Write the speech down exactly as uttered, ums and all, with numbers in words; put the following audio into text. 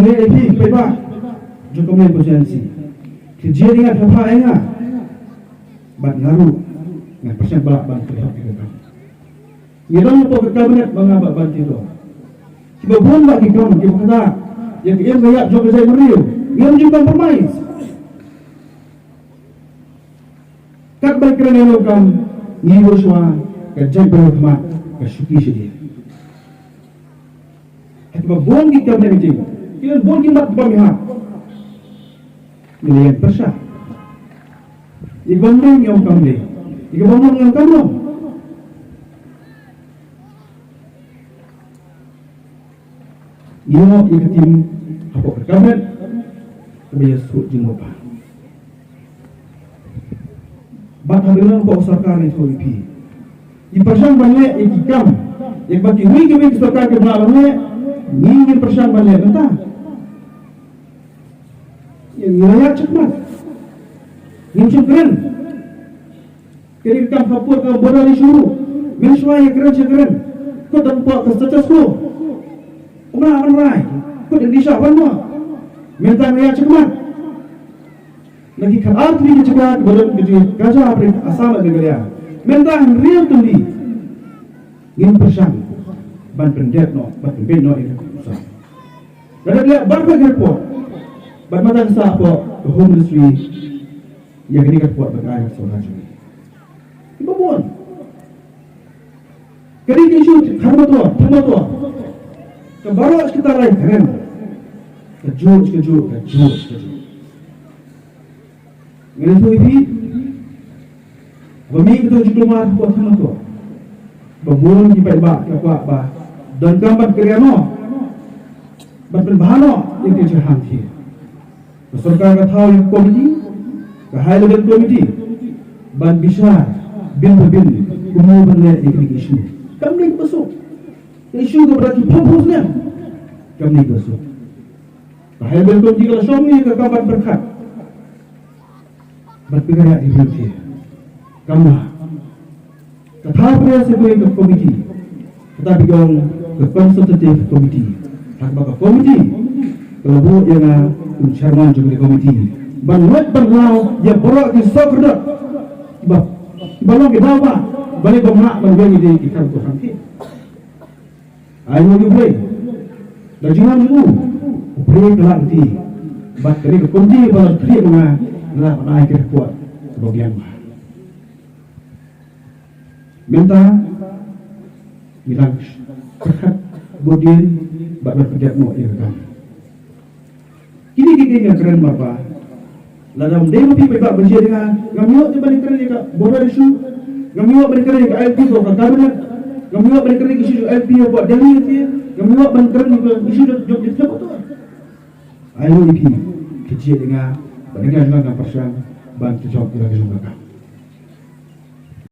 Hei, hei, phi, paidbah jong ka Mylliem constituency. Ki jia ïa nga, phi pha ïa nga. Bad nga ruh ngan pyrshang ba lah ban pynlong ïa ka kam. Ngi don hapoh ka cabinet ba nga bad Bah Tyrong. Kiba bun bah ki kam kiba kynda ïa ka im ka ïap jong ka jaitbynriew. Ngim ju compromise. Katba kren ïa u kam, ngi ïoh shuwa ka jaitbynriew khmat ka shuki shadien. Ha kiba bun ki kam ne ka jing, ki don bun ki mat bym ïa. Ngi la ïeng pyrshah. Ïa kiba mlien ngi ong kam mlien, ïa kiba mlien ngi ong kam mlien. Ngi ïoh ïa ka team hapoh ka cabinet kaba ïa suk jingmut bha. Bad haba ngi long hapoh sorkar ngi ïathuh ïa phi. Ngi pyrshang ban leh ïa ki kam ïa kaba kiwei kiwei ki sorkar kiba la leh, ngi ngi pyrshang ban leh mynta. Ngi la ïaid shakhmat. Ngim shym kren. Kane ka kam ha por ka border issue ruh, mynshuwa ïa kren sha kren. Kut dang pok ka status quo. Kumno ban rai? Kut dang di sha ban mo. Mynta ngi ïaid shakhmat. Na ki khatar tylli ki jaka kiba don ka jingkajia hapdeng Assam bad Meghalaya. Mynta hynriew tylli. Ngin pyrshang ban pyndep noh, ban pynbeit noh ïa ka kam. Lada leh baroh ki report bad mynta ka sah hapoh ka Home Ministry ïa kane ka report ba ka ai ha ka sorkar jong ngi. Kiba bun. Kane ka issue Khar Matuar, Khar Matuar. Ka baroh shi kynta lai kren. Kajuh, kajuh, kajuh, kajuh. Ngan ïathuh ïa phi ba mih katto katne jingkulmar hapoh Khar Matuar, ba bun ki paidbah ki kwah ba donkam ban kren noh, ban pynbha noh ïa ka jingshah hangthie. Ka sorkar ka thaw ïa ka komiti, ka high level committee, ban bishar bynta bynta kumno ban leh ïa kine ki issue. Kam dei kaba suk. Ka issue kaba da ki phew phew snem, kam dei kaba suk. Ka high level committee ka la shong ïa ka kam ban pyrkhat, ban pyrkhat ïa ka hangthie. Kam lah. Ka thaw pyrshah ïa ka komiti, kata ba ki ong ka consultative committee. Haba ka komiti ka la buh ïa nga kum chairman jong ka komiti ban wad ban law ïa baroh ki sawkhyrdop ba, ba long ki daw ba, ba leh ba mah ban weng ïa ki kam ko hangthie. Ai mo ki brei da jingam jong u, u brei ka la lynti. Bad kane ka komiti ba la khlieh ma nga, nga la pynai ka report kaba biang bha. Mynta ngi dang pyrkhat bad dien bad ban pyndep noh ïa ka kam. Kine kiei kiei nga kren marpa. Lada ym dei ma phi paidbah ba jia ïa nga, ngam ïoh te ban kren ïa ka border issue, ngam ïoh ban kren ïa ka I L P ko ka cabinet, ngam ïoh ban kren ïa ka issue I L P ko Delhi te, ngam ïoh ban kren ïa ka issue jong jong jong. Ai ïoh ïa phi ki jia ïa nga, ba nga nga nga pyrshang ban tjop ïa ka jong ka kam.